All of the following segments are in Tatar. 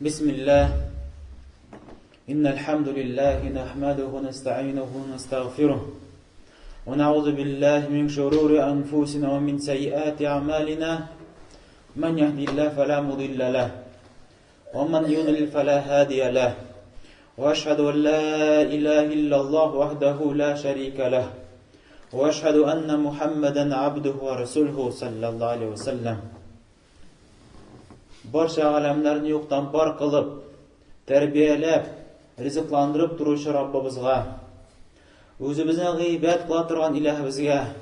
بسم الله إن الحمد لله نحمده ونستعينه ونستغفره ونعوذ بالله من شرور أنفسنا ومن سيئات أعمالنا من يهدي الله فلا مضل له ومن يضلل فلا هادي له وأشهد أن لا إله إلا الله وحده لا شريك له وأشهد أن محمدا عبده ورسوله صلى الله عليه وسلم Барча галәмнәрне юктан бар кылып, тәрбияләп, ризыкландырып торучы Раббыбызга, үзебезне гыйбадәт кыла торган Илаһыбызга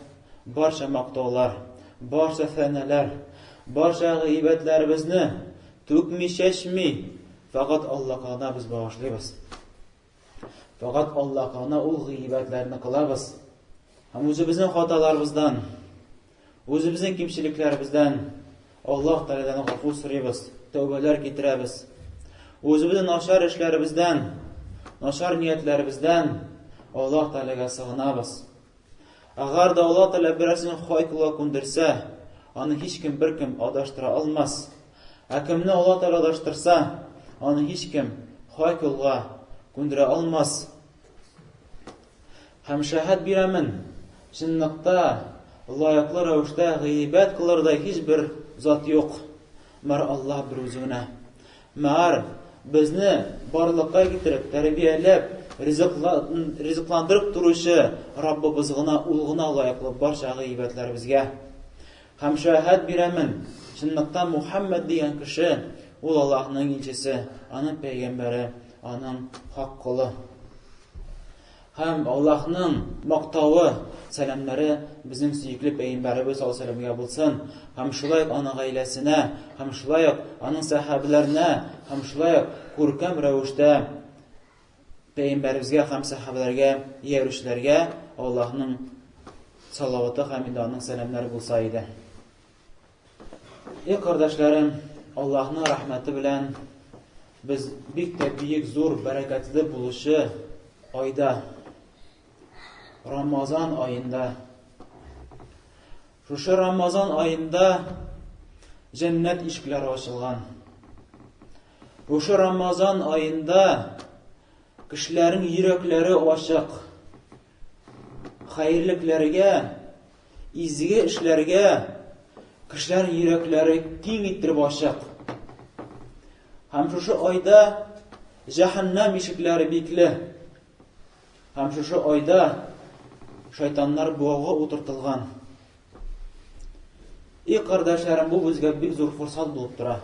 барча мактаулар, барча сәнәләр, барча гыйбадәтләребезне түкми-чәчми фәкать Аллаһка гына без багышлыйбыз. Фәкать Аллаһка гына ул гыйбадәтләрне кылабыз. Һәм үзебезнең хаталарыбыздан, үзебезнең кимчелекләребездән Аллаһ Тәгаләдән гафу сорыйбыз, тәүбәләр китерәбез. Үзебезнең начар эшләребездән, начар ниятләребездән Аллаһ Тәгаләгә сыгынабыз. Әгәр дә Аллаһ Тәгалә берәрсен хай кулга күндерсә, аны һичкем беркем адаштыра алмас. Ә кемне Аллаһ Тәгалә адаштырса, аны һичкем хай кулга күндерә алмас. Һәм шәһәт бирәмен, чынлыкта лаеклы рәвештә гыйбәт кылырдай һичбер зат юк, мәр Аллаһ бер үзе генә. Мәр безне барлыкка китереп, тәрбияләп, ризыкландырып торучы Раббыбыз гына, ул гына лаеклы барча гыйбәтләребезгә. Һәм шәһәт бирәмен, чынлыкта Мухәммәд дигән кеше, ул Аллаһның илчесе, аның пәйгамбәре, аның хак колы. Һәм Аллаһның мактавы, сәламнәре безнең сөекле пәйгамбәребез саллаллаһу алейһи булсын, һәм шулай ук аның гаиләсенә, һәм шулай ук аның сәхабәләренә, һәм шулай ук күркәм рәвештә пәйгамбәребезгә һәм сәхабәләргә иярүчеләргә Аллаһның салаваты һәм инде аның сәламнәре булса иде. Эй, кардәшләрем, Аллаһның рәхмәте белән без бик тә бөек, зур, бәрәкәтле булучы айда, Рамазан аенда, шушы Рамазан аенда җәннәт ишекләре ачылган. Шушы Рамазан аенда кешеләрнең йөрәкләре ачык. Хәерлекләргә, изге эшләргә кешеләрнең йөрәкләре киң иттереп ачык. Һәм шушы айда җәһәннәм ишекләре бикле. Һәм шушы айда шайтаннар буауга утыртылган. И кардәшләрем, бу безгә бик зур форсат булып тора.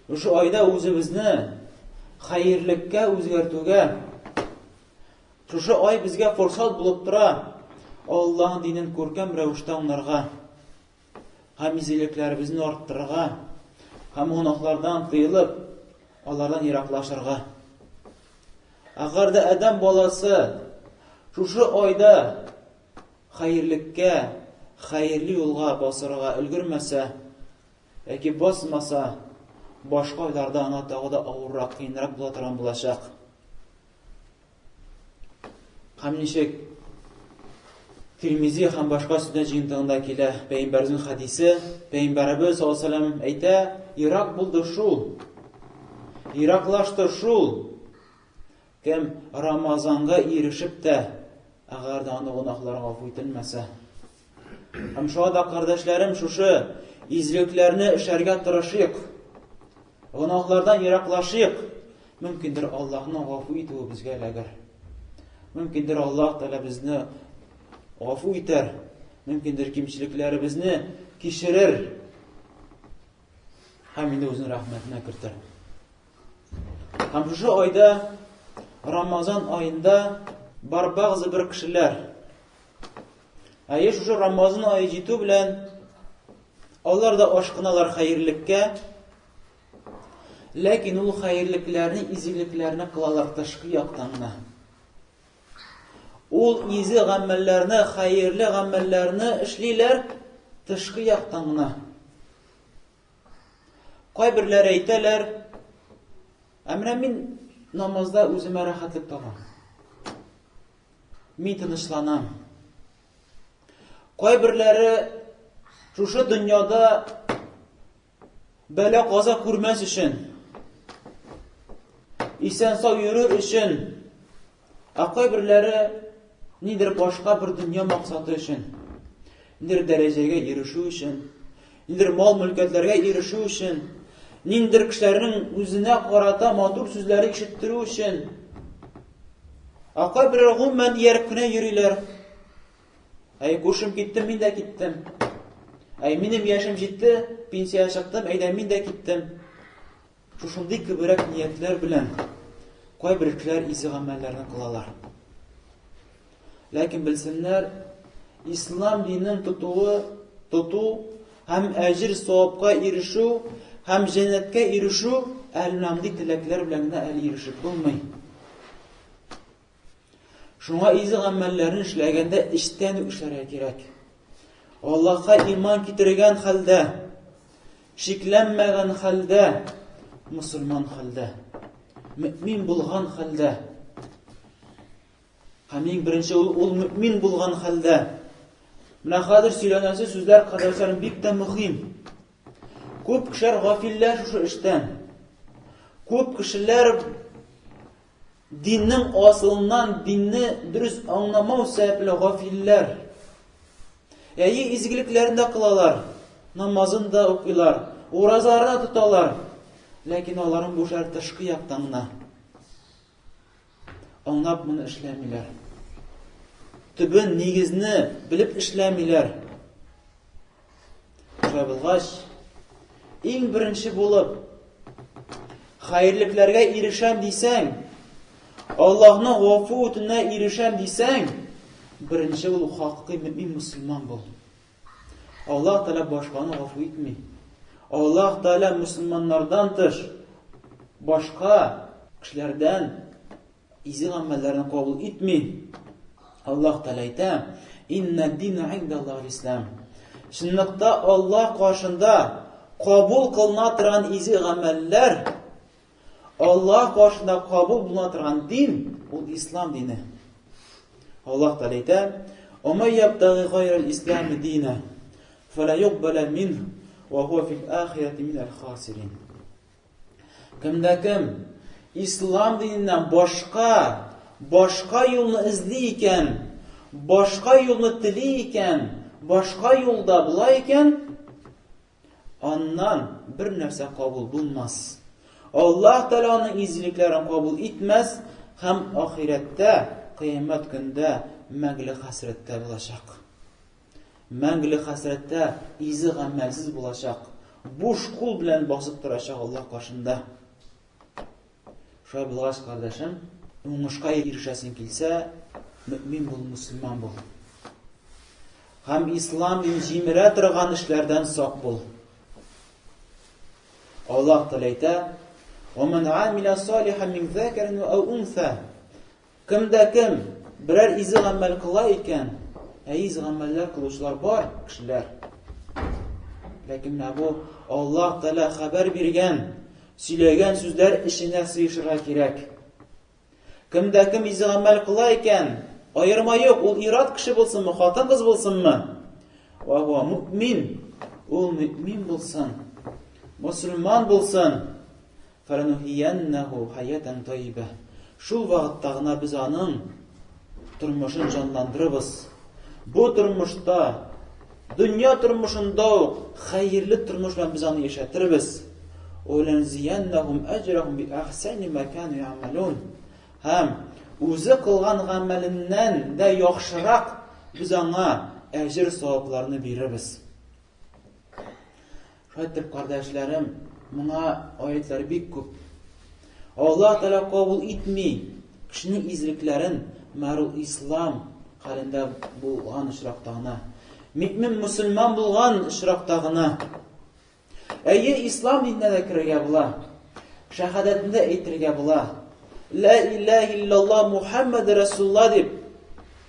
Шушы айда үзебезне хәерлеккә үзгәртүгә Шушы ай безгә форсат булып тора Аллаһның динен күркәм рәвештә аңларга һәм изгелекләребезне арттырырга һәм гөнаһлардан тыелып, алардан ераклашырга. Әгәр дә адәм баласы шушы айда хәерлеккә, хәерле юлга басырга өлгермәсә, яки басмаса, башка айларда аңа тагы да авыррак, кыенрак була торган булачак. Һәм ничек Тирмизи һәм башка сүннәт җыентыгында килә пәйгамбәребезнең хәдисе, пәйгамбәребез саллаллаһу алейһи вәсәлләм әйтә, ерак булды шул. Ераклашты шул. Кем Рамазанга ирешеп тә, әгәр дә аны гөнаһлары гафу ителмәсә. Һәм шуңа да, кардәшләрем, шушы изгелекләрне эшләргә тырышыйк. Гөнаһлардан ераклашыйк. Мөмкиндер Аллаһның гафу итүе безгә эләгер. Мөмкиндер Аллаһ Тәгалә безне гафу итәр. Мөмкиндер кимчелекләребезне кичерер. Һәм инде үзенең рәхмәтенә кертер. Һәм шушы айда Рамазан аенда бар бәгъзе бер кешеләр Әйе, шушы Рамазан ае җитү белән алар да ашкыналар хәерлеккә. Ләкин ул хәерлекләрне, изгелекләрне кылалар тышкы яктан гына. Ул изге гамәлләрне, хәерле гамәлләрне эшлиләр тышкы яктан гына. Кайберләре әйтәләр, ә менә мин намазда үземә рәхәтлек табам. Мин тынычланам. Кайберләре шушы дөньяда бәла каза күрмәс өчен, исән-сау йөрер өчен, ә кайберләре нидер башка бер дөнья максаты өчен, нидер дәрәҗәгә ирешү өчен, нидер мал-мөлкәтләргә ирешү өчен, ниндер кешеләрнең үзенә карата матур сүзләре ишеттерү өчен. Ә кайберләре гомумән ияреп кенә йөриләр. Әй, күршем китте, мин дә киттем. Әй, минем яшем җитте, пенсия чыктым, әйдә мин дә киттем. Шушындый кеберәк ниятләр белән кайбер кешеләр изге гамәлләрне кылалар. Ләкин белсеннәр, ислам динен тотуы, тоту һәм әҗер савапка ирешү һәм җәннәткә ирешү әле мондый теләкләр белән генә әле ирешеп булмый. Шуңа изге гамәлләрне эшләгәндә эчтән үк эшләргә кирәк. Аллаһка иман китергән хәлдә, шикләнмәгән хәлдә, мусульман хәлдә, мөмин булган хәлдә. Һәм иң беренче ул, ул мөмин булган хәлдә. Менә хәзер сөйләнәсе сүзләр, кардәшләрем, бик тә мөһим. Күп кешеләр гафилләр шушы эштән. Күп кешеләр Диннең асылыннан динне дөрес аңламау сәбәпле гафилләр. Әйе, изгелекләрен дә кылалар, намазын да укыйлар, уразаларын да тоталар. Ләкин аларның бу эшләре тышкы яктан гына. Аңлап моны эшләмиләр. Төбен, нигезне белеп эшләмиләр. Шулай булгач, иң беренче булып, хәерлекләргә ирешәм дисәң, Аллаһның гафу итүенә ирешәм дисәң, беренче булып хакыйкый мөмин мөселман бул. Аллаһ Тәгалә башканы гафу итми. Аллаһ Тәгалә мөселманнардан тыш башка кешеләрдән Изге гамәлләрне кабул итми. Аллаһ Тәгалә әйтә: "Инна дина индаллаһи ислам". Чынлыкта Аллаһ каршында кабул кылына торган изге гамәлләр, Аллаһ каршында кабул була торган дин ул ислам дине. Аллаһ Тәгалә әйтә: "Ва ман ябтагы гайрал ислами дина, фала юкбала минһу ва хуа фил ахирати минал хасирин". Кем дә кем ислам диненнән башка, башка юлны эзли икән, башка юлны тели икән, башка юлда була икән, аннан бер нәрсә кабул булмас. Аллаһ Тәгалә аның изгелекләрен кабул итмәс һәм ахирәттә, кыямәт көндә мәңгелек хәсрәттә булачак. Мәңгелек хәсрәттә изе гамәлсез булачак, буш кул белән басып торачак Аллаһ каршында. Шулай булгач, кардәшем, уңышка ирешәсең килсә, мөмин бул, мөселман бул. Һәм ислам дин җимерә торган эшләрдән сак бул. Аллаһ Тәгалә әйтә: "Ва ман амила салихан мин закарин ау унса" Кем дә кем берәр изге гамәл кыла икән, ә изге гамәлләр кылучылар бар кешеләр. Ләкин менә бу Аллаһ Тәгалә хәбәр биргән, сөйләгән сүзләр эченә сыешырга кирәк. Кем дә кем изге гамәл кыла икән, аерма юк, ул ир-ат кеше булсынмы, хатын-кыз булсынмы? Ва хуа муъмин, ул мөмин булсын, мусульман булсын. Фәләнухияннәһу хәятән таййибә. Шул вакытта гына без аның тормышын җанландырырбыз. Бу тормышта, дөнья тормышында ук хәерле тормыш белән без аны яшәтербез. Вәләнзияннәһум әҗрәһум би әхсәни ма кану я'мәлун. Һәм үзе кылган гамәленнән дә яхшырак без аңа әҗер-савапларны бирербез. Шулай итеп, кардәшләрем, моңа аятлар бик күп. Аллаһ Тәгалә кабул итми кешенең изгелекләрен мәрул ислам хәлендә булган очракта гына. Мөмин мөселман булган очракта гына. Әйе, ислам диненә дә керергә була. Шәһадәтне дә әйтергә була. Ла илаһ иллаллаһ Мухаммад Расулуллаһ дип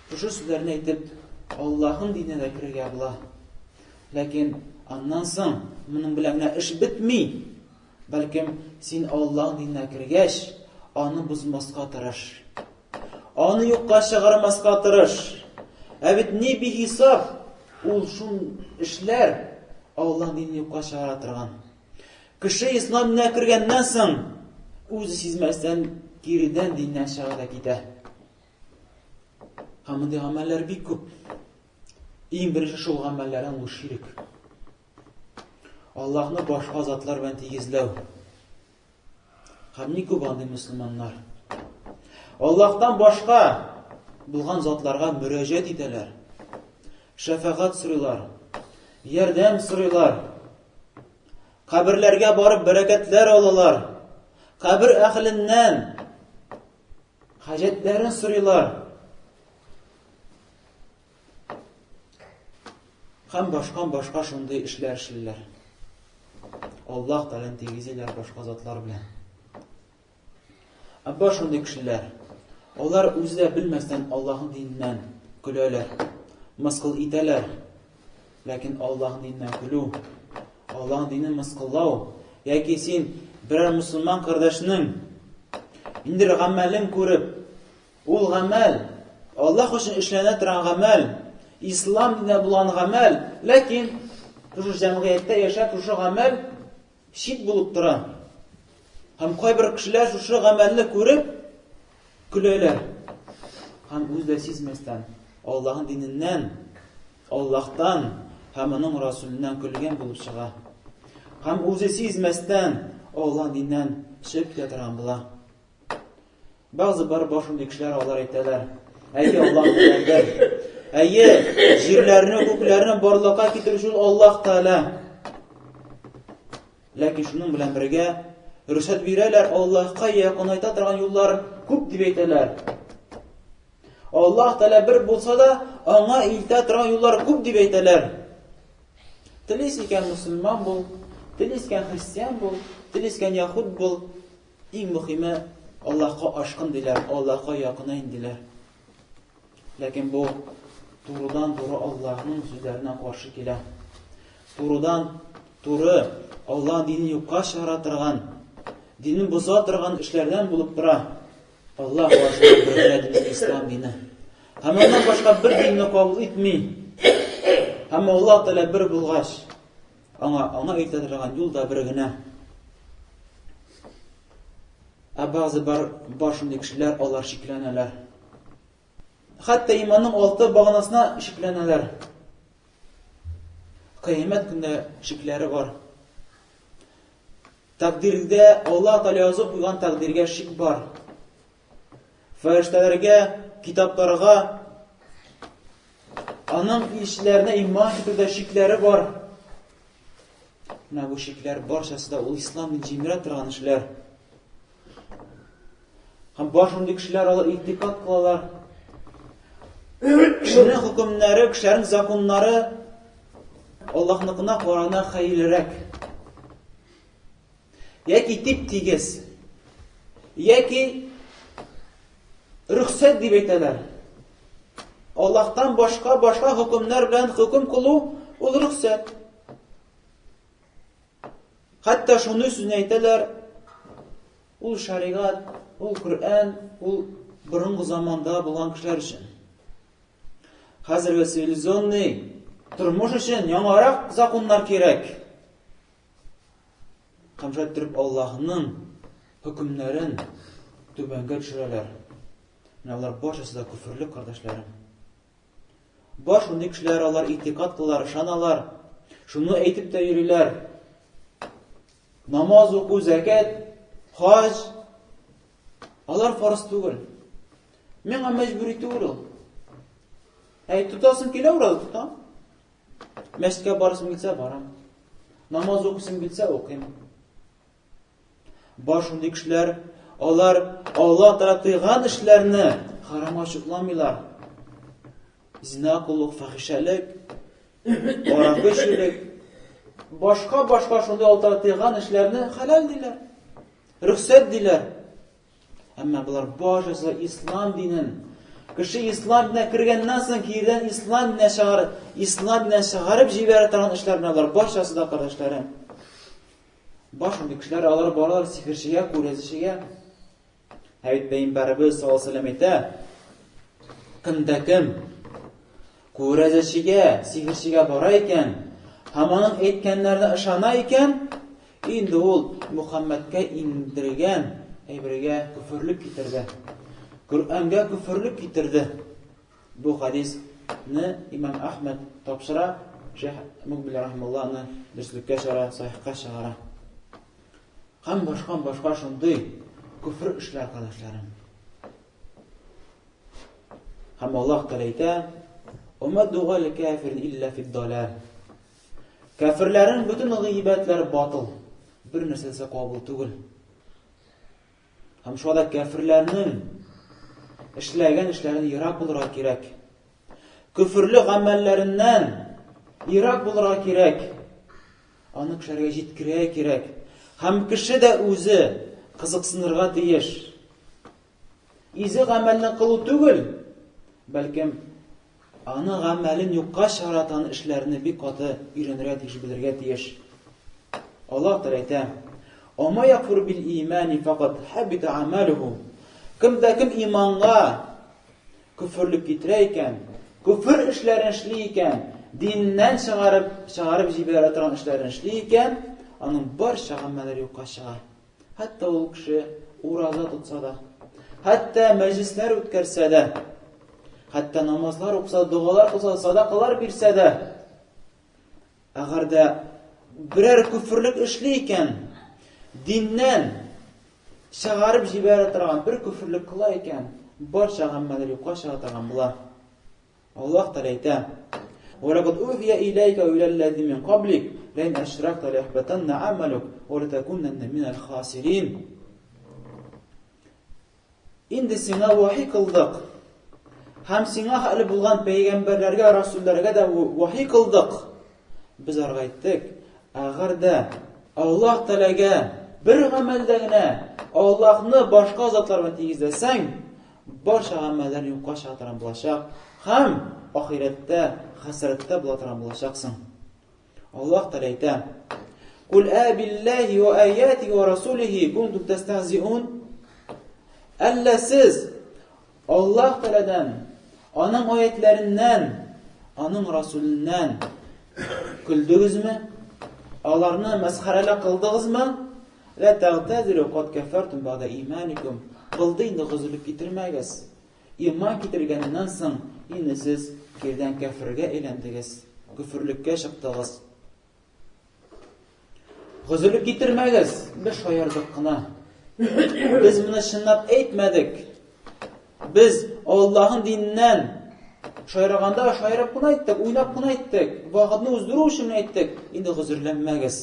шушы сүзләрне әйтеп, Аллаһның диненә дә керергә була. Ләкин аннан соң моның белән генә эш бетми. Бәлкем, син Аллаһ диненә кергәч, аны бозмаска тырыш. Аны юкка чыгармаска тырыш. Ә бит ни бихисап ул шул эшләр Аллаһ динен юкка чыгара торган. Кеше ислам диненә кергәннән соң, үзе сизмәстән киредән диннән чыга да китә. Һәм мондый гамәлләр бик күп. Иң беренче шул гамәлләрдән ул ширк. Аллаһны башка затлар белән тигезләү. Һәм ни күп андый мөселманнар. Аллаһтан башка булган затларга мөрәҗәгать итәләр. Шәфәгать сорыйлар. Ярдәм сорыйлар. Каберләргә барып бәрәкәтләр алалар. Кабер әһленнән хаҗәтләрен сорыйлар. Һәм башка башка шундый эшләр эшлиләр. Аллаһ Тәгаләне тигезиләр башка затлар белән. Ә бар шундый кешеләр, алар үзе дә белмәстән Аллаһның диненнән көләләр, мыскыл итәләр. Ләкин Аллаһның диненнән көлү, Аллаһның динен мыскыллау, яки син берәр мусульман кардәшнең ниндидер гамәлен күреп, Ул гамәл, Аллаһ өчен эшләнә торган гамәл, ислам динендә булган гамәл, ләкин шушы җәмгыятьтә яшәп шушы гамәл чит булып тора. Һәм кайбер кешеләр шушы гамәлне күреп көләләр. Һәм үзе дә сизмәстән Аллаһның диненнән, Аллаһтан һәм аның Расуленнән көлгән булып чыга. Һәм үзе сизмәстән Аллаһ диненнән чыгып китә торган була. Бәгъзе бар бар шундый кешеләр, алар әйтәләр, Әйе, Аллаһ Тәгалә бер. Әйе, җирләрне, күкләрне барлыкка китерүче ул Аллаһ Тәгалә. Ләкин шуның белән бергә рөхсәт бирәләр Аллаһка якынайта торган юллар күп дип әйтәләр. Аллаһ Тәгалә бер булса да, аңа илтә торган юллар күп дип әйтәләр. Телисең икән мусульман бул, телисең икән христиан бул, телисең икән яхуд бул. Иң мөхиме, Аллаһка ашкын диләр, Аллаһка якынайн диләр. Ләкин бу турыдан-туры Аллаһның сүзләренә каршы килә. Турыдан туры Аллаһ динен юкка чыгара торган, динен боза торган эшләрдән булып тора. Аллаһ каршында бер генә дин ислам дине. Һәм аннан башка бер динне кабул итми. Һәм Аллаһ Тәгалә бер булгач, Аңа, аңа илтә торган юл да бер генә. Ә базы бар, бар шундый кешеләр, алар шикләнәләр. Хәтта иманның алты баганасына шикләнәләр. Кыямәт көндә шикләре бар. Тәкъдирдә Аллаһ Тәгалә язып куйган тәкъдиргә шик бар. Фәрештәләргә, китапларга, аның илчеләренә иман китерүдә шикләре бар. Менә бу шикләр барчасы да ул ислам дин җимерә торган эшләр. Һәм бар шундый кешеләр алар игътикад кылалар. Кешенең хөкемнәре, кешеләрнең законнары Аллаһныкына караганда хәерлерәк. Яки тип-тигез. Яки рөхсәт дип әйтәләр. Аллаһтан башка башка хөкемнәр белән хөкем кылу ул рөхсәт. Хәтта шуны сүзне әйтәләр, ул шәригать, ул Коръән, ул борынгы заманда булган кешеләр өчен. Хәзерге цивилизованный тормыш өчен яңарак законнар кирәк. Һәм шулай иттереп Аллаһның хөкемнәрен түбәнгә төшерәләр. Менә алар барчасы да күферлек, кардәшләрем. Бар шундый кешеләр, алар итикад кылалар, ышаналар. Шуны әйтеп тә йөриләр. Намаз уку, зәкәт, хаҗ алар фарыз түгел. Миңа мәҗбүри түгел ул. Әй, тотасым килә, ураза тотам. Мәчеткә барасым килсә, барам. Намаз укысым килсә, укыйм. Бар шундый кешеләр, алар Алла Тәгалә тыйган эшләрне харамга чукламыйлар. Зина кылу, фахишәлек, аракы эчүлек, башка-башка шундый Алла Тәгалә тыйган эшләрне хәләл диләр. Рөхсәт диләр. Әмма болар барысы ислам динен. Кеше ислам диненә кергәннән соң кирдән ислам диненә чыгар, ислам диненә чыгарып җибәрә торган эшләр менә болар барчасы да кардәшләрем. Бар шундый кешеләр, алар баралар сихерчегә, күрәзечегә. Ә бит пәйгамбәребез саллаллаһу алейһи вәсәлләм әйтә, кемдә кем күрәзәчегә, сихерчегә бара икән, һәм аның әйткәннәренә ышана икән, инде ул Мухаммәдкә иңдергән. әйбергә көферлек китерде. Коръәнгә көферлек китерде. Бу хадисны имам Әхмәд тапшыра, Шейх Мукбил рахимулла аны дөреслеккә чыгара, сахихка чыгара. Һәм башка башка шундый көфер эшләр, кардәшләрем. Һәм Аллаһ Тәгалә әйтә: "Ума дуга ликафирин илля фид далал". Кәферләрнең бөтен гыйбадәтләре батыл, бер нәрсәсе кабул түгел. Һәм шуңа да кәферләрнең эшләгән эшләрен ерак булырга кирәк. Көферле гамәлләреннән ерак булырга кирәк. Аны кешеләргә җиткерергә кирәк. Һәм кеше дә үзе кызыксынырга тиеш. Изге гамәлне кылу түгел, бәлкем Аны гамәлен юкка чыгара торган эшләрне бик каты өйрәнергә тиеш, белергә тиеш. Аллаһ Тәгалә әйтә: "Ама якфур бил имани факат хабита амалуху". Кем дә кем иманга көферлек китерә икән, көфер эшләрен эшли икән, диннән чыгарып, чыгарып җибәрә торган эшләрен эшли икән, аның барча гамәлләре юкка чыга. Хәтта ул кеше ураза тотса да, хәтта мәҗлесләр үткәрсә дә, хәтта намазлар укыса, догалар кылса, садакалар бирсә дә, әгәр дә берәр күферлек эшли икән, диннән чыгарып җибәрә торган бер күферлек кыла икән, барча гамәлләр юкка чыга торган була. Аллаһ Тәгалә әйтә: "Ва лакад ухия иләйкә ва иләлләзи мин каблик, ләин әшракта ләяхбатанна амалук ва ләтәкүнәннә минәл хасирин." Инде сиңа вахи кылдык. Һәм сиңа хәле булган пәйгамбәрләргә, расулләргә дә вахи кылдык. Без аларга әйттек, әгәр дә Аллаһ Тәгаләгә бер гамәлдә генә Аллаһны башка затлар белән тигезләсәң, Барча гамәлләр юкка чыга торган булачак һәм ахирәттә хәсрәттә була торган булачаксың. Аллаһ Тәгалә әйтә: "Кул абиллаһи ва аятиһи ва расулихи кунтум тастахзиун?" Әллә сез Аллаһ Тәгаләдән, аның аятләреннән, аның расуленнән көлдегезме? Аларны мәсхәрәлә кылдыгызмы? Лә тәгътәзиру кад кәфәртүм бәгъдә иманикум. Булды инде гозерлек китермәгез. Иман китергәннән соң инде сез кирдән кәфергә әйләндегез, көферлеккә чыктыгыз. Гозерлек китермәгез, без шаярдык кына. Без моны чынлап әйтмәдек. Без Аллаһның диненнән шаярганда шаярып кына әйттек, уйнап кына әйттек, вакытны уздыру өчен әйттек. Инде гозерләнмәгез.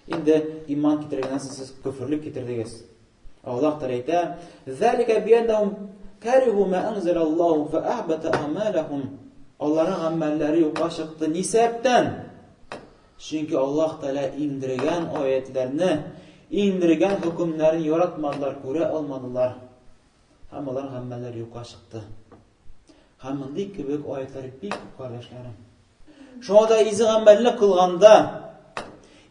Инде иман китергәннән соң сез көферлек китердегез. Аллаһ Тәгалә әйтә: "Залика бианнахум кариху ма анзалаллаһу фа ахбата амалахум." Аларның гамәлләре юкка чыкты. Ни сәбәптән? Чөнки Аллаһ Тәгалә иңдергән аятларны, иңдергән хөкемнәрен яратмадылар, күрә алмадылар. Һәм алар гамәлләре юкка чыкты. Һәм мондый кебек аятлар бик күп, кардәшләрем. Шуңа да изге гамәлне кылганда,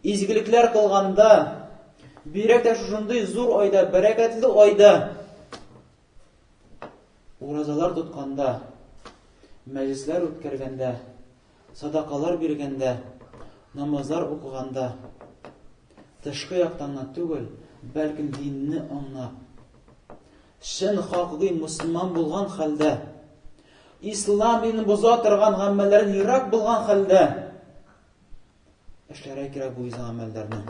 изгелекләр кылганда, бигрәк тә шушындый зур айда, бәрәкәтле айда, уразалар тотканда, мәҗлесләр үткәргәндә, садакалар биргәндә, намазлар укыганда, тышкы яктан гына түгел, бәлкем динне аңлап, чын хакыйкый мөселман булган хәлдә, ислам динен боза торган гамәлләрдән ерак булган хәлдә эшләргә кирәк бу изге гамәлләрне.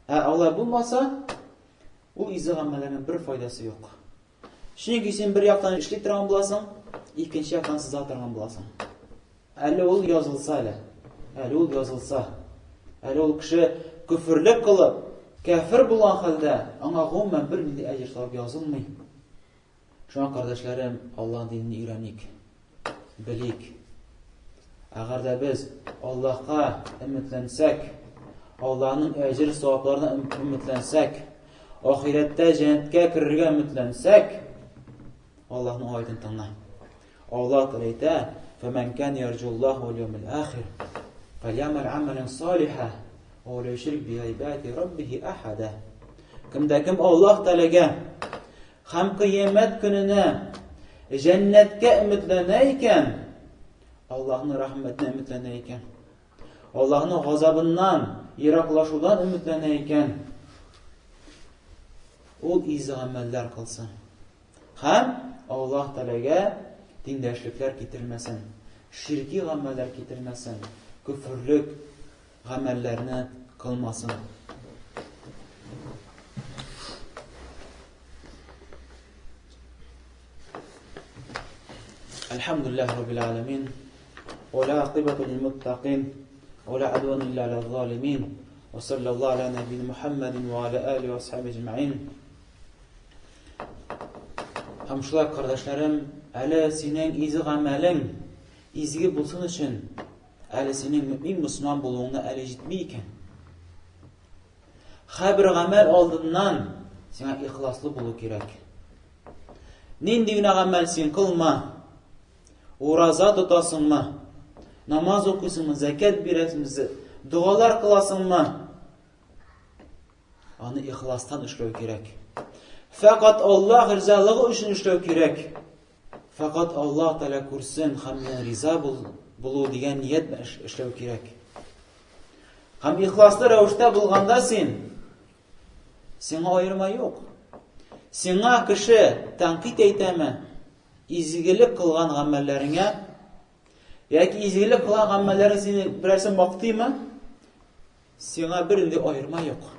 Ә алай булмаса, ул изге гамәлләрнең бер файдасы юк. Чөнки син бер яктан эшли торган буласың, икенче яктан сыза торган буласың. Әле ул язылса әле. Әле ул язылса. Әле ул кеше көферлек кылып, кәфер булган хәлдә, аңа гомумән бер нинди әҗер савап язылмый. Шуңа, кардәшләрем, Аллаһ динен өйрәник, белик. Әгәр дә без Аллаһка өметләнсәк, Аллаһның әҗер савапларына өметләнсәк, ахирәттә җәннәткә керергә өметләнсәк, Аллаһның аятын тыңла. Аллаһ Тәгалә әйтә: "Фәмән кан ярҗуллаһ вал яумил ахир, фәльямәл амәлән салиха, ва ла юшрик би гыйбадати раббихи ахада." Кемдә кем Аллаһ Тәгаләгә һәм кыямәт көненә җәннәткә өметләнә икән, Аллаһның рәхмәтенә өметләнә икән, Аллаһның газабыннан ераклашудан өметләнә икән, Ул изге гамәлләр кылсын. Һәм Аллаһ Тәгаләгә тиңдәшлекләр китермәсен, ширки гамәлләр китермәсен, көферлек гамәлләрне кылмасын. Әлхәмдүлилләһ раббил аламин. Ва ла акибату лил муттакин. Ва ла адван илля аля залимин. Ва саллаллаху аля набийна Мухаммадин ва аля алихи ва асхабихи аҗмаин. Һәм шулай, кардәшләрем, әле синең изге гамәлең изге булсын өчен, әле синең мөмин мөселман булуыңны әле җитми икән. Һәрбер гамәл алдыннан сиңа ихласлы булу кирәк. Нинди генә гамәл син кылма, ураза тотасыңмы, намаз укыйсыңмы, зәкят бирәсеңме, догалар кыласыңмы, Аны ихластан эшләү кирәк. Фәкать Аллаһ ризалыгы өчен эшләү кирәк. Фәкать Аллаһ Тәгалә күрсен һәм мин риза бул, булу дигән ният белән эшләү кирәк. Һәм ихласлы рәвештә булганда син сиңа аерма юк. Сиңа кеше тәнкыйть әйтәме? Изгелек кылган гамәлләреңә яки изгелек кылган гамәлләрең сине берәрсе мактыймы? Сиңа бернинди аерма юк.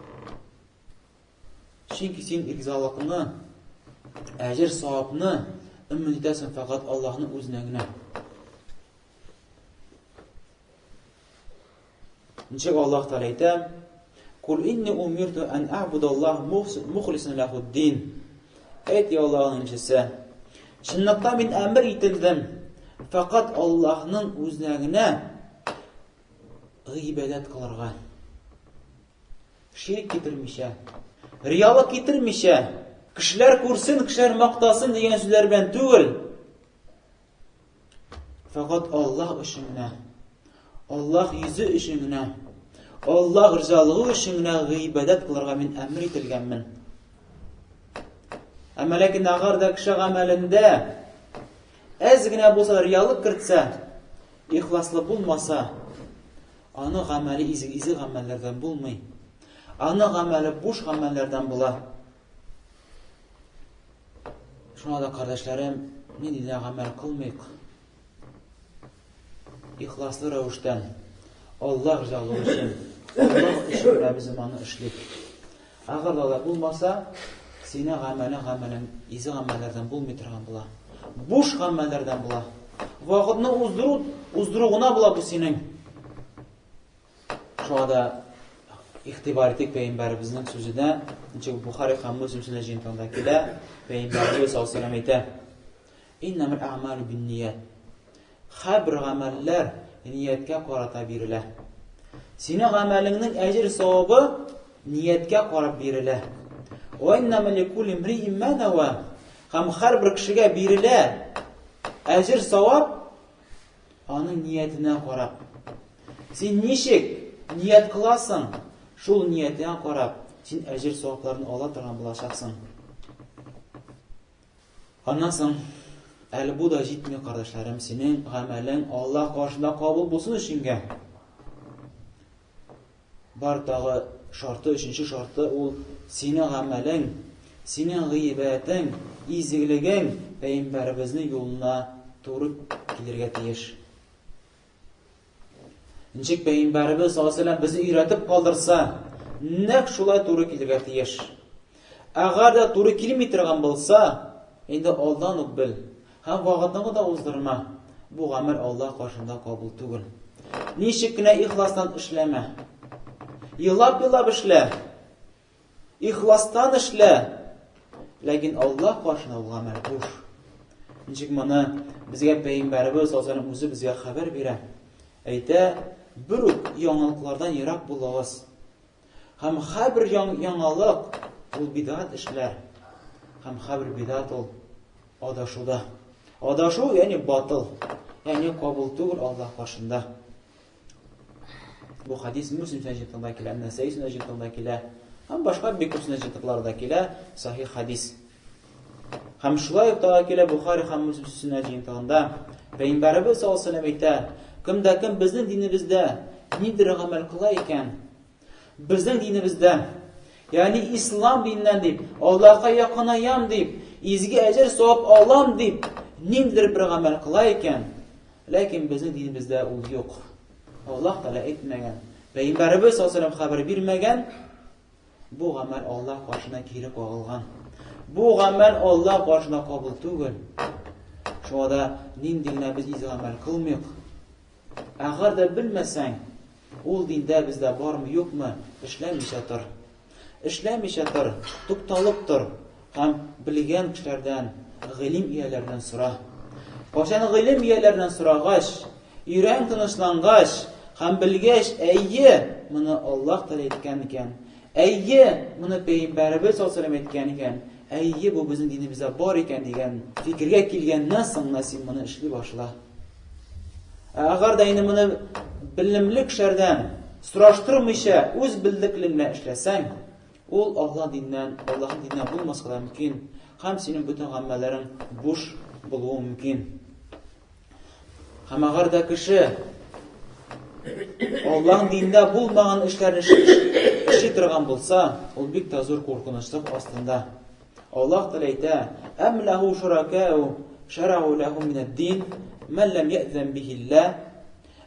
Чөнки син ризалыкны, әҗер савапны өмет итәсең фәкать Аллаһның үзенә генә. Ничек Аллаһ Тәгалә әйтә? Кул инни умирту ан а'будаллаһ мухлисан лахуддин. Әйт, я Аллаһның илчесе, чынлыкта мин әмер ителдем, фәкать Аллаһның үзенә генә гыйбадәт кылырга. Ширк китермичә, риялык китермичә, кешеләр күрсен, кешеләр мактасын дигән сүзләр белән түгел. Фәкать Аллаһ өчен генә, Аллаһ йөзе өчен генә, Аллаһ ризалыгы өчен генә гыйбадәт кылырга мин әмер ителгәнмен. Әмма ләкин әгәр дә кеше гамәлендә әз генә булса риялык кертсә, Ихласлы булмаса, аны гамәле изге, изге гамәлләрдән булмый. Аны гамәле буш гамәлләрдән була. Шуңа да, кардәшләрем, нинди дә гамәл кылмыйк. Ихласлы рәвештән Аллаһ ризалыгы өчен, Аллаһ өчен генә без аны эшлик. Әгәр дә алай булмаса, синең гамәлең гамәлең изге гамәлләрдән булмый торган була. Буш гамәлләрдән була. Вакытны уздыру, уздыру гына була бу синең. Шуңа да игътибар итик пәйгамбәребезнең сүзенә, ничек Бухари һәм Муслим сөннәт җыентыгында килә, пәйгамбәребез саллаллаһу алейһи ва әйтә: Иннамал а'малу бинният. Һәрбер гамәлләр нияткә карата бирелә. Синең гамәлеңнең әҗер савабы нияткә карап бирелә. Ва иннама ликулли имриин ма нава. Һәм һәрбер кешегә бирелә әҗер савап аның ниятенә карап. Син ничек ният кыласың, шул ниятеңә карап, син әҗер савапларын ала торган булачаксың. Аннан соң, әле бу да җитми, кардәшләрем, синең гамәлең Аллаһ каршында кабул булсын өченгә. Бар тагы шарты, өченче шарты ул синең гамәлең, синең гыйбадәтең, изгелегең пәйгамбәребезнең юлына туры килергә тиеш. Ничек пәйгамбәребез саллаллаһу алейһи безне өйрәтеп калдырса, нәкъ шулай туры килергә тиеш. Әгәр дә туры килми торган булса, инде алдан ук бел һәм вакытыңны да уздырма. Бу гамәл Аллаһ каршында кабул түгел. Ничек кенә ихластан эшләмә. Елап-елап эшлә. Ихластан эшлә. Ләкин Аллаһ каршында ул гамәл буш. Ничек моны безгә пәйгамбәребез саллаллаһу үзе безгә хәбәр бирә. Әйтә, бер үк яңалыклардан ерак булыгыз. Һәм һәрбер яңалык ул бидгать эшләр. Һәм һәрбер бидгать ул адашуда. Адашу, ягъни батыл, ягъни кабул түгел Аллаһ каршында. Бу хадис Муслим сөннәт җыентыгында килә, Нәсәи сөннәт җыентыгында килә һәм башка бик күп сөннәт җыентыкларда килә, сахих хадис. Һәм шулай ук тагы килә Бухари һәм Муслим сөннәт җыентыгында. Пәйгамбәребез саллаллаһу алейһи әйтә, кем дә кем безнең динебездә нидер гамәл кыла икән, безнең динебездә. Ягъни ислам диненнән дип, Аллаһка якынаям дип, изге әҗер савап алам дип, ниндидер бер гамәл кыла икән, ләкин безнең динебездә ул юк. Аллаһ Тәгалә әйтмәгән, Пәйгамбәребез саллаллаһу алейһи хәбәр бирмәгән, бу гамәл Аллаһ каршына кире кагылган. Бу гамәл Аллаһ каршына кабул түгел. Шуңа да нинди генә без изге гамәл кылмыйк, Әгәр дә белмәсәң, ул диндә бездә бармы, юкмы, эшләмичә тор. Эшләмичә тор, тукталып тор һәм белгән кешеләрдән, гыйлем ияләреннән сора. Кайчан гыйлем ияләреннән сорагач, йөрәгең тынычлангач һәм белгәч, әйе, моны Аллаһ Тәгалә әйткән икән, әйе, моны Пәйгамбәребез саллаллаһу алейһи әйткән икән, әйе, бу безнең динебездә бар икән дигән фикергә килгәннән соң гына син моны эшли башла. Ә әгәр дә инде моны белемле кешеләрдән сораштырмыйча үз белдеклең белән эшләсәң, ул Алла диннән, Аллаһның диненнән булмаска да мөмкин һәм синең бөтен гамәлләрең буш булуы мөмкин. Һәм әгәр дә кеше Аллаһның динендә булмаган эшләрне эшли торган булса, ул бик тә зур куркынычлык астында. Аллаһ Тәгалә әйтә, Әм ләһу шуракау шәрәгу ләһу минәд-дин, мә ләм я'зән бихилла.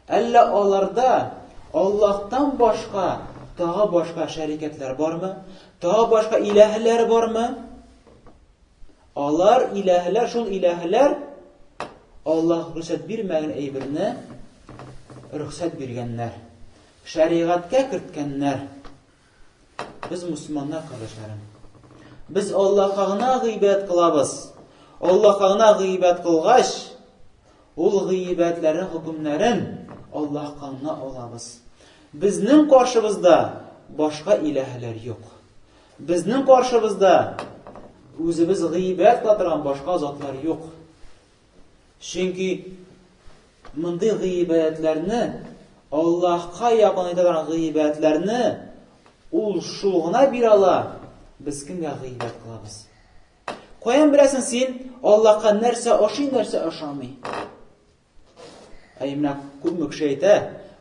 Әллә аларда Аллаһтан башка тагы башка шәрикәтләр бармы? Тагы башка иләһләр бармы? Алар иләһләр, шул иләһләр Аллаһ рөхсәт бирмәгән әйберне рөхсәт биргәннәр. Шәригатькә керткәннәр. Без мусульманнар, кардәшләрем. Без Аллаһка гына гыйбадәт кылабыз. Аллаһка гына гыйбадәт кылгач, ул гыйбадәтләрнең хөкемнәрен Аллаһка гына алабыз. Безнең каршыбызда башка иләһләр юк. Безнең каршыбызда үзебез гыйбадәт кыла торган башка затлар юк. Чөнки мондый гыйбадәтләрне Аллаһка якын итә торган гыйбадәтләрне ул шул гына бирә ала. Без кемгә гыйбадәт кылабыз? Каян беләсең син Аллаһка нәрсә ошый, нәрсә ошамый? Әй, менә күпме кеше әйтә,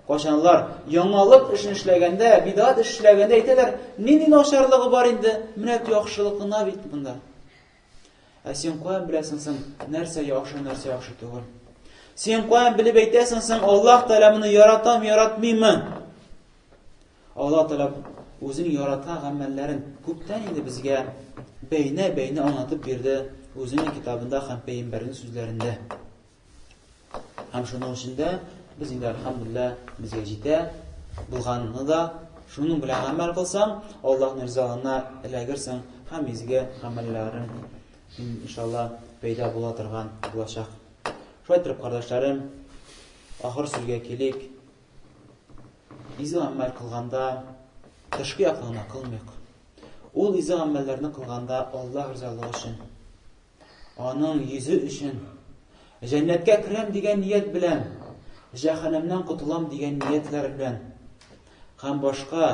кайчанлар яңалык эшен эшләгәндә, бидат эш эшләгәндә әйтәләр, нинди начарлыгы бар инде, менә яхшылык кына бит монда. Ә син каян беләсең соң, нәрсә яхшы, нәрсә яхшы түгел? Син каян белеп әйтәсең соң, Аллаһ Тәгалә моны яратам, яратмыймы? Аллаһ Тәгалә үзенең яраткан гамәлләрен күптән инде безгә бәйнә-бәйнә аңлатып бирде үзенең китабында һәм пәйгамбәрнең сүзләрендә. Һәм шуның өчен дә без инде әлхәмдүлилләһ безгә җитә булганны да шуның белән гамәл кылсаң, Аллаһның ризалыгына эләгерсең һәм изге гамәлләрең иншалла пәйда була торган булачак. Шулай итеп, кардәшләрем, ахыр сүзгә килик. Изге гамәл кылганда тышкы яклы гына кылмыйк. Ул изге гамәлләрне кылганда Аллаһ ризалыгы өчен Аның йөзе өчен, җәннәткә керәм дигән ният белән, җәһәннәмнән котылам дигән ниятләр белән һәм башка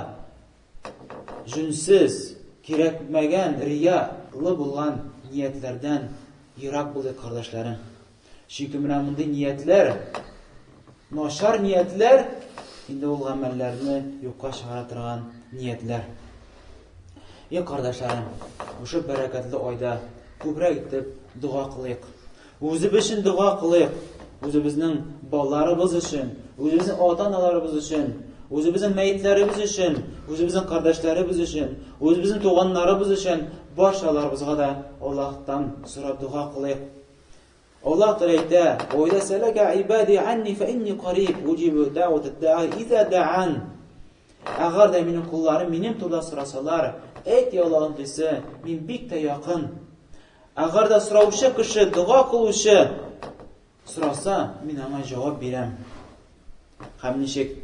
җүнсез, кирәкмәгән, риялы булган ниятләрдән ерак булыйк, кардәшләрем. Чөнки менә мондый ниятләр, начар ниятләр, инде ул гамәлләрне юкка чыгара торган ниятләр. И кардәшләрем, шушы бәрәкәтле айда күбрәк итеп дога кылыйк. Үзебез өчен дога кылыйк, үзебезнең балаларыбыз өчен, үзебезнең ата-аналарыбыз өчен, үзебезнең мәетләребез өчен, үзебезнең кардәшләребез өчен, үзебезнең туганнарыбыз өчен барчаларыбызга да Аллаһтан сорап дога кылыйк. Аллаһ Тәгалә әйтә: "Ва иза сәләкә ибади анни фа инни кариб, уҗибу дәгъватад даи иза даан". Әгәр дә минем колларым минем турыда сорасалар, әйт, я Аллаһның илчесе, мин бик тә якын. Әгәр дә сораучы кеше, дога кылучы сораса, мин аңа җавап бирәм. Һәм ничек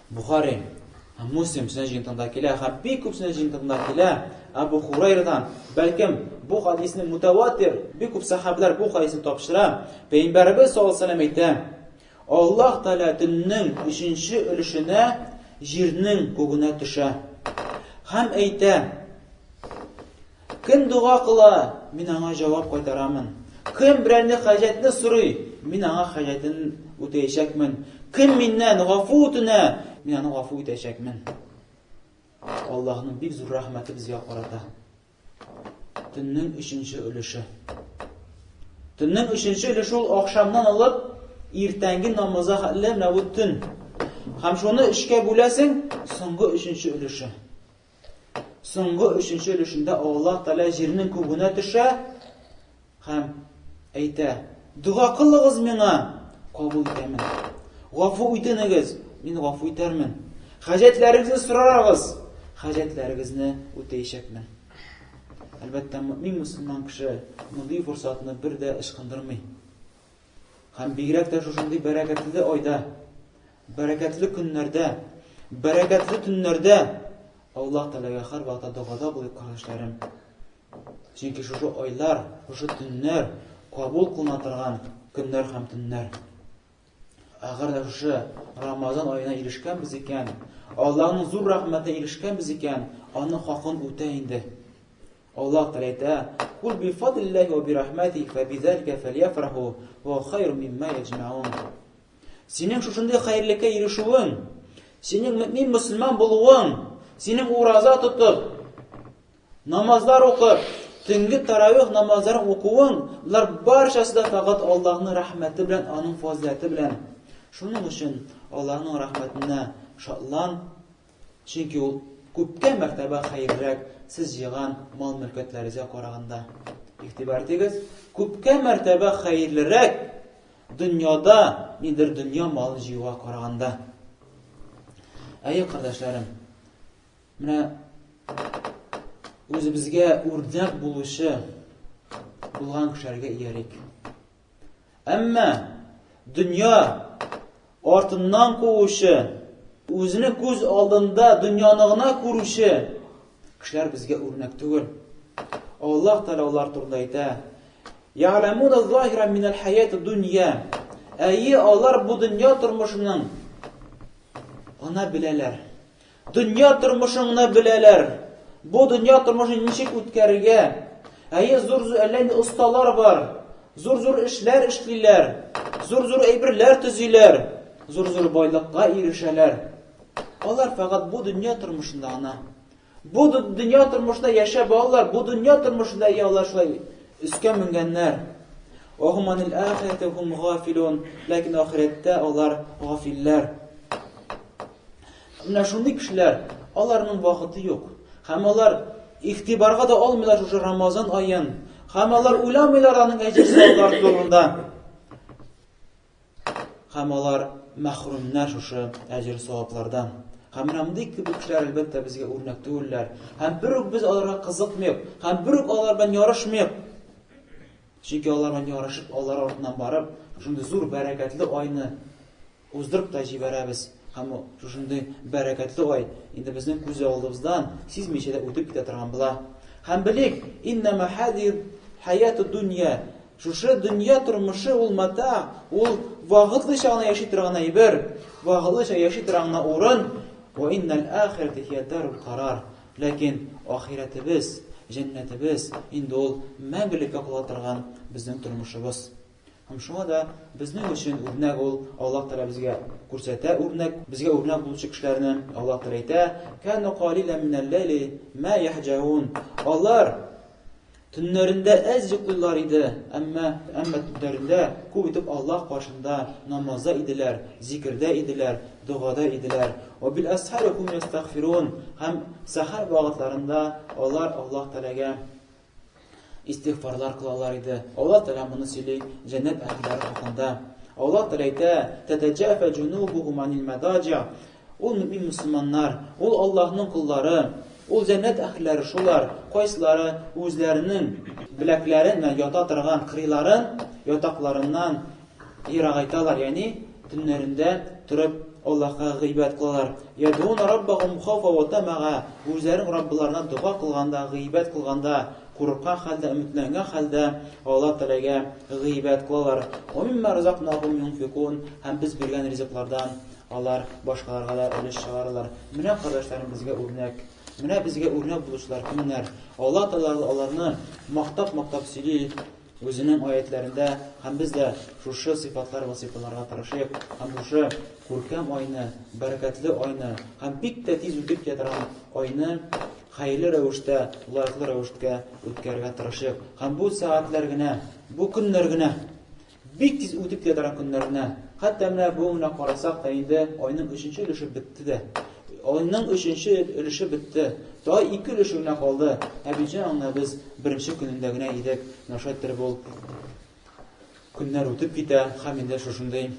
Бухари һәм Муслим сөннәт җыентыгында килә, һәм бик күп сөннәт җыентыгында килә, Әбу Хурайрадан, бәлкем бу хадисне мутаватир, бик күп сахабәләр бу хадисне тапшыра. Пәйгамбәребез саллаллаһу алейһи вәсәлләм әйтә: Аллаһ Тәгалә төннең өченче өлешенә җирнең күгенә төшә. Һәм әйтә: Кем дога кыла, мин аңа җавап кайтарамын. Кем берәрне хаҗәтне сорый, мин аңа хаҗәтен үтәячәкмен. Кем миннән гафу үтенә, мин аны гафу итәчәкмен. Аллаһның бик зур рәхмәте безгә карата. Төннең өченче өлеше. Төннең өченче өлеше ул ахшамнан алып иртәнге намазга хәтле менә бу төн. Һәм шуны өчкә бүләсең, соңгы өченче өлеше. Соңгы өченче өлешендә Аллаһ Тәгалә җирнең күгенә төшә һәм әйтә: "Дога кылыгыз миңа, кабул итәмен. Гафу үтенегез, мин гафу итәрмен. Хаҗәтләрегезне сорарыгыз, хаҗәтләрегезне үтәячәкмен." Әлбәттә, мөмин мөселман кеше мондый форсатны бер дә ычкындырмый. Һәм бигрәк тә шушындый бәрәкәтле айда, бәрәкәтле көннәрдә, бәрәкәтле төннәрдә Аллаһ Тәгаләгә һәрвакытта догада булыйк, кардәшләрем. Чөнки шушы айлар, шушы төннәр кабул кылына торган көннәр һәм төннәр. Әгәр дә шушы Рамазан аена ирешкәнбез икән, Аллаһның зур рәхмәтенә ирешкәнбез икән, аның хакын үтә инде. Аллаһ Тәгалә әйтә, Кул би фадлиллаһи ва би рахматихи фабизалика фальяфраху ва хайру мимма яҗмаун. Синең шушындый хәерлеккә ирешүең, синең мөмин мөселман булуың, синең ураза тотып, намазлар укып, төнге таравих намазларын укуың, болар барчасы да фәкать Аллаһның рәхмәте белән, аның фазиләте белән. Шуның өчен Аллаһның рәхмәтенә шатлан, Чөнки ул күпкә мәртәбә хәерлерәк сез җыйган мал-мөлкәтләрегезгә караганда. Игътибар итегез, күпкә мәртәбә хәерлерәк дөньяда нидер дөнья малын җыюга караганда. Әйе, кардәшләрем, менә үзебезгә үрнәк булучы булган кешеләргә иярик. Әмма дөнья артыннан куучы, үзенең күз алдында дөньяны гына күрүче кешеләр безгә үрнәк түгел. Аллаһ Тәгалә алар турында әйтә: "Я'ламуна заһира минәл хаяти дөнья". Әйе, алар бу дөнья тормышының гына беләләр. Дөнья тормышын гына беләләр. Бу дөнья тормышын ничек үткәрергә? Әйе, зур-зур әллә инде осталар бар. Зур-зур эшләр эшлиләр. Зур-зур әйберләр төзиләр. Зур-зур байлыкка ирешәләр. Алар фәкать бу дөнья тормышында гына. Бу дөнья тормышында яшәп алалар, бу дөнья тормышында и алар шулай өскә менгәннәр. Ва хум анил ахирати хум гафилун. Ләкин ахирәттә алар гафилләр. Менә шундый кешеләр, аларның вакыты юк. Һәм алар игътибарга да алмыйлар шушы Рамазан аен. Һәм алар уйламыйлар аның әҗер-саваплары турында. Һәм алар мәхрүмнәр шушы әҗер-саваплардан. Һәм менә мондый кебек кешеләр, әлбәттә, безгә үрнәк түгелләр. Һәм бер үк без аларга кызыкмыйк, һәм бер үк алар белән ярышмыйк. Чөнки алар белән ярышып, алар артыннан барып, шундый зур бәрәкәтле айны Уздырып та җибәрәбез. Һәм шушындый бәрәкәтле ай инде безнең күз алдыбыздан сизмичә дә үтеп китә торган була. Һәм белик, иннәмә һәзи хәяту дөнья. Шушы дөнья тормышы ул мата, ул вакытлыча гына яши торган әйбер, вакытлыча яши торган гына урын. Ва иннәл ахирәте һия дарул карар. Ләкин ахирәтебез, җәннәтебез инде ул мәңгелеккә кала торган безнең тормышыбыз. Һәм шуңа да безнең өчен үрнәк ул Аллаһ Тәгалә безгә күрсәтә үрнәк, безгә үрнәк булучы кешеләрне Аллаһ Тәгалә әйтә, "Кану калилан минәл-ләйли ма яһҗаун". Алар төннәрендә әз йоклыйлар иде, әмма әмма төннәрендә күп итеп Аллаһ каршында намазда иделәр, зикердә иделәр, догада иделәр. Ва бил асхари хум ястагфирун. Һәм сәхәр вакытларында алар Аллаһ Тәгаләгә истигъфарлар кылалар иде. Аллаһ Тәгалә моны сөйли җәннәт әһелләре хакында. Аллаһ Тәгалә әйтә: "Татаҗафа җунубухум анил мадаҗи". Ул мөмин мөселманнар, ул Аллаһның коллары, ул җәннәт әһелләре шулар, кайсылары үзләренең беләкләрен, ята торган кырыйларын ятакларыннан Ерагайталар, ягъни төннәрендә торып Аллаһка гыйбадәт кылалар. Ядуна раббахум хауфа ва тамага, үзләренең Раббыларына дога кылганда, гыйбадәт кылганда, курыккан хәлдә, өметләнгән хәлдә Аллаһ Тәгаләгә гыйбадәт кылалар. Ва мимма разакнахум юнфикун, һәм без биргән ризыклардан алар башкаларга да өлеш чыгаралар. Менә, кардәшләрем, безгә үрнәк. Менә безгә үрнәк булучылар кемнәр? Аллаһ Тәгалә аларны мактап-мактап сөйли. Үзенең аятләрендә һәм без дә шушы сыйфатлар вә сыйфаларга тырышыйк һәм шушы күркәм айны, бәрәкәтле айны һәм бик тә тиз үтеп китә торган айны хәерле рәвештә, лаеклы рәвештә үткәрергә тырышыйк. Һәм бу сәгатьләр генә, бу көннәр генә бик тиз үтеп китә торган көннәр генә. Хәтта менә бу генә карасак та инде айның өченче өлеше бетте дә. Айның өченче өлеше бетте. Тагы ике өлеше генә калды. Ә бит җан без беренче көнендә генә идек. Менә шулай иттереп ул көннәр үтеп китә һәм инде шушындый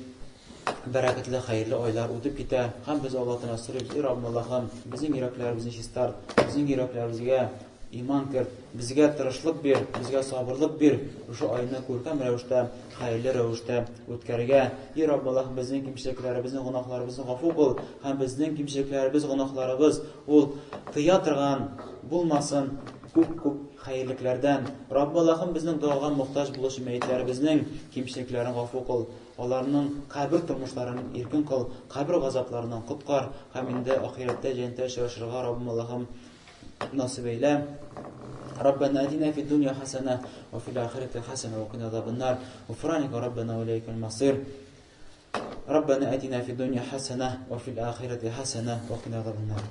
бәрәкәтле, хәерле айлар үтеп китә. Һәм без Аллаһтан сорыйбыз, И Раббым Аллаһым, безнең йөрәкләребезне чистарт, безнең йөрәкләребезгә иман керт, безгә тырышлык бир, безгә сабырлык бир, шушы айны күркәм рәвештә, хәерле рәвештә үткәрергә. И Раббым Аллаһым, безнең кимчелекләребезне, гөнаһларыбызны гафу кыл, һәм безнең кимчелекләребез, гөнаһларыбыз ул тыя торган булмасын күп-күп хәерлекләрдән. Раббым Аллаһым, безнең догага мохтаҗ булучы мәетләребезнең кимчелекләрен гафу кыл, аларның кабер тормышларын иркен кыл, кабер газапларыннан коткар һәм инде ахирәттә җәннәттә очрашырга Раббым Аллаһым насыйп әйлә. ربنا آتنا في الدنيا حسنة وفي الآخرة حسنة وقنا عذاب النار غفرانك ربنا وإليك المصير ربنا آتنا في الدنيا حسنة وفي الآخرة حسنة وقنا عذاب النار.